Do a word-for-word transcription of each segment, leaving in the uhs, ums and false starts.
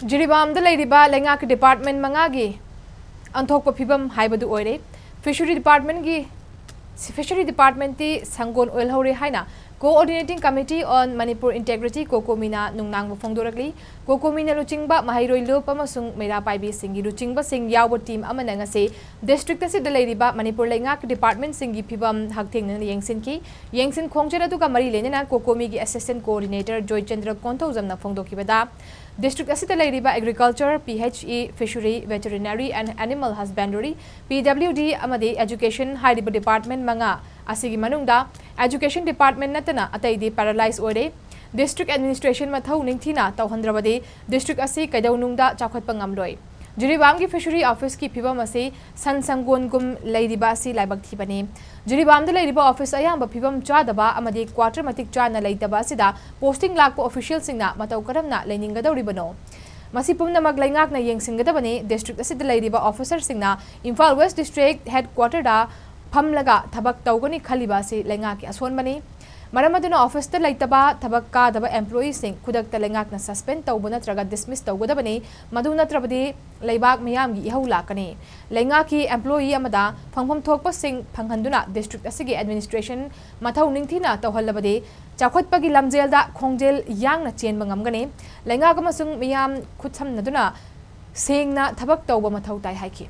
ꯖꯤꯔꯤꯕꯥꯝꯗ ꯂꯩꯔꯤꯕ ꯂꯩꯉꯥꯛꯀꯤ ꯗꯤꯄꯥꯔꯠꯃꯦꯟ ꯃꯉꯥꯒꯤ ꯑꯣꯟꯊꯣꯛꯄ ꯐꯤꯕꯝ ꯍꯥꯏꯕꯗꯨ ꯑꯣꯏꯔꯦ꯫ ꯐꯤꯁꯔꯤ ꯗꯤꯄꯥꯔꯠꯃꯦꯟꯒꯤ, ꯐꯤꯁꯔꯤ ꯗꯤꯄꯥꯔꯠꯃꯦꯟꯇꯤ ꯁꯪꯒꯣꯟ ꯑꯣꯏꯍꯧꯔꯦ ꯍꯥꯏꯅ Coordinating Committee on Manipur Integrity, ꯀꯣꯀꯣꯃꯤꯅ ꯅꯨꯡꯅꯥꯡꯕ ꯐꯣꯡꯗꯣꯔꯛꯂꯤ꯫ ꯀꯣꯀꯣꯃꯤꯅ ꯂꯨꯆꯤꯡꯕ ꯃꯍꯩꯔꯣꯏ ꯂꯨꯞ ꯑꯃꯁꯨꯡ ꯃꯩꯔꯥ ꯄꯥꯏꯕꯤꯁꯤꯡꯒꯤ ꯂꯨꯆꯤꯡꯕꯁꯤꯡ ꯌꯥꯎꯕ ꯇꯤꯝ ꯑꯃꯅ ꯉꯁꯤ ꯗꯤꯁꯇ꯭ꯔꯤꯛ ꯑꯁꯤꯗ ꯂꯩꯔꯤꯕ ꯃꯅꯤꯄꯨꯔ ꯂꯩꯉꯥꯛꯀꯤ ꯗꯤꯄꯥꯔꯠꯃꯦꯟꯁꯤꯡꯒꯤ ꯐꯤꯕꯝ ꯍꯛꯊꯦꯡꯅꯅ ꯌꯦꯡꯁꯤꯟꯈꯤ꯫ ꯌꯦꯡꯁꯤꯟ ꯈꯣꯡꯖꯦꯜ ꯑꯗꯨꯒ ꯃꯔꯤ ꯂꯩꯅꯅ ꯀꯣꯀꯣꯃꯤꯒꯤ ꯑꯦꯁꯤꯁꯇꯦꯟ ꯀꯣꯑꯣꯔꯗꯤꯅꯦꯇꯔ ꯖꯣꯏꯆꯟꯗ꯭ꯔ ꯀꯣꯟꯊꯧꯖꯝꯅ ꯐꯣꯡꯗꯣꯛꯈꯤꯕꯗ, ꯗꯤꯁꯇ꯭ꯔꯤꯛ ꯑꯁꯤꯗ ꯂꯩꯔꯤꯕ Agriculture, P H E, Fishery, Veterinary and Animal Husbandry, P W D ꯑꯃꯗꯤ Education ꯍꯥꯏꯔꯤꯕ ꯗꯤꯄꯥꯔꯠꯃꯦꯟ ꯃꯉꯥ ꯑꯁꯤꯒꯤ ꯃꯅꯨꯡꯗ Education ꯗꯤꯄꯥꯔꯠꯃꯦꯟ ꯅꯠꯇꯅ ꯑꯇꯩꯗꯤ ꯄꯦꯔꯥꯂꯥꯏꯖ ꯑꯣꯏꯔꯦ꯫ ꯗꯤꯁꯇ꯭ꯔꯤꯛ ꯑꯦꯗꯃꯤꯅꯤꯁꯇ꯭ꯔꯦꯁꯟ ꯃꯊꯧ ꯅꯤꯡꯊꯤꯅ ꯇꯧꯍꯟꯗ꯭ꯔꯕꯗꯤ ꯗꯤꯁꯇ꯭ꯔꯤꯛ ꯑꯁꯤ ꯀꯩꯗꯧꯅꯨꯡꯗ ꯆꯥꯎꯈꯠꯄ ꯉꯝꯂꯣꯏ꯫ ꯖꯤꯔꯤꯕꯥꯝꯒꯤ ꯐꯤꯁꯔꯤ ꯑꯣꯐꯤꯁꯀꯤ ꯐꯤꯕꯝ ꯑꯁꯤ ꯁꯟ ꯁꯪꯒꯣꯟꯒꯨꯝ ꯂꯩꯔꯤꯕ ꯑꯁꯤ ꯂꯥꯏꯕꯛ ꯊꯤꯕꯅꯤ꯫ ꯖꯤꯔꯤꯕꯥꯝꯗ ꯂꯩꯔꯤꯕ ꯑꯣꯐꯤꯁ ꯑꯌꯥꯝꯕ ꯐꯤꯕꯝ ꯆꯥꯗꯕ ꯑꯃꯗꯤ ꯀ꯭ꯋꯥꯇꯔ ꯃꯇꯤꯛ ꯆꯥꯅ ꯂꯩꯇꯕ ꯑꯁꯤꯗ ꯄꯣꯁꯇꯤꯡ ꯂꯥꯛꯄ ꯑꯣꯐꯤꯁꯤꯌꯦꯜꯁꯤꯡꯅ ꯃꯇꯧ ꯀꯔꯝꯅ ꯂꯩꯅꯤꯡꯒꯗꯧꯔꯤꯕꯅꯣ? ꯃꯁꯤ ꯄꯨꯝꯅꯃꯛ ꯂꯩꯉꯥꯛꯅ ꯌꯦꯡꯁꯤꯟꯒꯗꯕꯅꯤ꯫ ꯗꯤꯁꯇ꯭ꯔꯤꯛ ꯑꯁꯤꯗ ꯂꯩꯔꯤꯕ ꯑꯣꯐꯤꯁꯔꯁꯤꯡꯅ ꯏꯝꯐꯥꯜ ꯋꯦꯁ ꯗꯤꯁꯇ꯭ꯔꯤꯛ ꯍꯦꯗꯀ꯭ꯋꯥꯇꯔꯗ ꯐꯝꯂꯒ ꯊꯕꯛ ꯇꯧꯒꯅꯤ ꯈꯜꯂꯤꯕ ꯑꯁꯤ ꯂꯩꯉꯥꯛꯀꯤ ꯑꯁꯣꯟꯕꯅꯤ꯫ ꯃꯔꯝ ꯑꯗꯨꯅ ꯑꯣꯐꯤꯁꯇ ꯂꯩꯇꯕ, ꯊꯕꯛ ꯀꯥꯗꯕ ꯑꯦꯝꯄ꯭ꯂꯣꯌꯤꯁꯤꯡ ꯈꯨꯗꯛꯇ ꯂꯩꯉꯥꯛꯅ ꯁꯁꯄꯦꯟ ꯇꯧꯕ ꯅꯠꯇ꯭ꯔꯒ ꯗꯤꯁꯃꯤꯁ ꯇꯧꯒꯗꯕꯅꯤ꯫ ꯃꯗꯨ ꯅꯠꯇ꯭ꯔꯕꯗꯤ ꯂꯩꯕꯥꯛ ꯃꯤꯌꯥꯝꯒꯤ ꯏꯍꯧ ꯂꯥꯛꯀꯅꯤ꯫ ꯂꯩꯉꯥꯛꯀꯤ ꯑꯦꯝꯄ꯭ꯂꯣꯌꯤ ꯑꯃꯗ ꯐꯪꯐꯝ ꯊꯣꯛꯄꯁꯤꯡ ꯐꯪꯍꯟꯗꯨꯅ ꯗꯤꯁꯇ꯭ꯔꯤꯛ ꯑꯁꯤꯒꯤ ꯑꯦꯗꯃꯤꯅꯤꯁꯇ꯭ꯔꯦꯁꯟ ꯃꯊꯧ ꯅꯤꯡꯊꯤꯅ ꯇꯧꯍꯜꯂꯕꯗꯤ ꯆꯥꯎꯈꯠꯄꯒꯤ ꯂꯝꯖꯦꯜꯗ ꯈꯣꯡꯖꯦꯜ ꯌꯥꯡꯅ ꯆꯦꯟꯕ ꯉꯝꯒꯅꯤ꯫ ꯂꯩꯉꯥꯛ ꯑꯃꯁꯨꯡ ꯃꯤꯌꯥꯝ ꯈꯨꯠꯁꯝꯅꯗꯨꯅ ꯁꯦꯡꯅ ꯊꯕꯛ ꯇꯧꯕ ꯃꯊꯧ ꯇꯥꯏ ꯍꯥꯏꯈꯤ꯫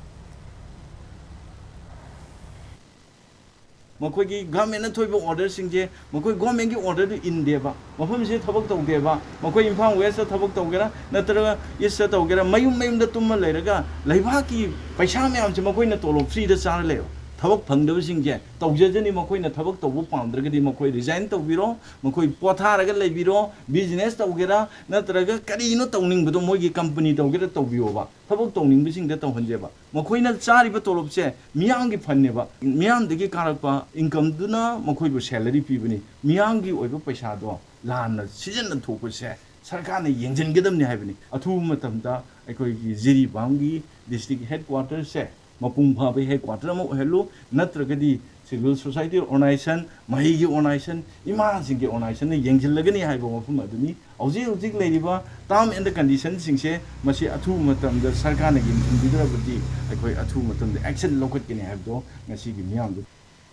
ꯃꯈꯣꯏꯒꯤ ꯒꯚꯔꯟꯃꯦꯟꯅ ꯊꯣꯛꯏꯕ ꯑꯣꯔꯗꯔꯁꯤꯡꯁꯦ ꯃꯈꯣꯏ ꯒꯣꯔꯃꯦꯟꯒꯤ ꯑꯣꯔꯗꯔꯗꯨ ꯏꯟꯗꯦꯕ, ꯃꯐꯝꯁꯤꯗ ꯊꯕꯛ ꯇꯧꯗꯦꯕ꯫ ꯃꯈꯣꯏ ꯏꯝꯐꯥꯜ ꯋꯦꯁꯇ ꯊꯕꯛ ꯇꯧꯒꯦꯔꯥ ꯅꯠꯇ꯭ꯔꯒ ꯏꯁꯇ ꯇꯧꯒꯦꯔꯥ, ꯃꯌꯨꯝ ꯃꯌꯨꯝꯗ ꯇꯨꯝꯃ ꯂꯩꯔꯒ ꯂꯩꯕꯥꯛꯀꯤ ꯄꯩꯁꯥ ꯃꯌꯥꯝꯁꯦ ꯃꯈꯣꯏꯅ ꯇꯣꯂꯣꯞ ꯐ꯭ꯔꯤꯗ ꯆꯥꯔ ꯂꯩꯕ꯫ ꯊꯕꯛ ꯐꯪꯗꯕꯁꯤꯡꯁꯦ ꯇꯧꯖꯖꯅꯤ, ꯃꯈꯣꯏꯅ ꯊꯕꯛ ꯇꯧꯕ ꯄꯥꯝꯗ꯭ꯔꯒꯗꯤ ꯃꯈꯣꯏ ꯔꯤꯖꯥꯏꯟ ꯇꯧꯕꯤꯔꯣ, ꯃꯈꯣꯏ ꯄꯣꯊꯥꯔꯒ ꯂꯩꯕꯤꯔꯣ, ꯕꯤꯖꯤꯅꯦꯁ ꯇꯧꯒꯦꯔꯥ ꯅꯠꯇ꯭ꯔꯒ ꯀꯔꯤꯅꯣ ꯇꯧꯅꯤꯡꯕꯗꯣ ꯃꯣꯏꯒꯤ ꯀꯝꯄꯅꯤ ꯇꯧꯒꯦꯔꯥ ꯇꯧꯕꯤꯌꯣꯕ꯫ ꯊꯕꯛ ꯇꯧꯅꯤꯡꯕꯁꯤꯡꯗ ꯇꯧꯍꯟꯖꯦꯕ꯫ ꯃꯈꯣꯏꯅ ꯆꯥꯔꯤꯕ ꯇꯣꯂꯣꯞꯁꯦ ꯃꯤꯌꯥꯝꯒꯤ ꯐꯟꯅꯦꯕ, ꯃꯤꯌꯥꯝꯗꯒꯤ ꯀꯥꯔꯛꯄ ꯏꯟꯀꯝꯗꯨꯅ ꯃꯈꯣꯏꯕꯨ ꯁꯦꯂꯔꯤ ꯄꯤꯕꯅꯤ꯫ ꯃꯤꯌꯥꯝꯒꯤ ꯑꯣꯏꯕ ꯄꯩꯁꯥꯗꯣ ꯂꯥꯟꯅ ꯁꯤꯖꯤꯟꯅ ꯊꯣꯛꯄꯁꯦ ꯁꯔꯀꯥꯔꯅ ꯌꯦꯡꯁꯤꯟꯒꯗꯕꯅꯤ ꯍꯥꯏꯕꯅꯤ꯫ ꯑꯊꯨꯕ ꯃꯇꯝꯗ ꯑꯩꯈꯣꯏꯒꯤ ꯖꯤꯔꯤꯕꯥꯝꯒꯤ ꯗꯤꯁꯇ꯭ꯔꯤꯛ ꯍꯦꯗꯀ꯭ꯋꯥꯇꯔꯁꯦ ꯃꯄꯨꯡ ꯐꯥꯕ ꯍꯦꯗꯀ꯭ꯋꯥꯇꯔ ꯑꯃ ꯑꯣꯏꯍꯜꯂꯨ, ꯅꯠꯇ꯭ꯔꯒꯗꯤ civil society organization, ꯃꯍꯩꯒꯤ organization, ꯏꯃꯥꯁꯤꯡꯒꯤ organizationꯅ ꯌꯦꯡꯁꯤꯜꯂꯒꯅꯤ ꯍꯥꯏꯕ ꯋꯥꯐꯝ ꯑꯗꯨꯅꯤ꯫ ꯍꯧꯖꯤꯛ ꯍꯧꯖꯤꯛ ꯂꯩꯔꯤꯕ term and conditionꯁꯤꯡꯁꯦ ꯃꯁꯤ ꯑꯊꯨꯕ ꯃꯇꯝꯗ ꯁꯔꯀꯥꯔꯅ ꯌꯦꯡꯁꯤꯟꯕꯤꯗ꯭ꯔꯕꯗꯤ ꯑꯩꯈꯣꯏ ꯑꯊꯨꯕ ꯃꯇꯝꯗ action ꯂꯧꯈꯠꯀꯅꯤ ꯍꯥꯏꯕꯗꯣ ꯉꯁꯤꯒꯤ ꯃꯤꯌꯥꯝꯗ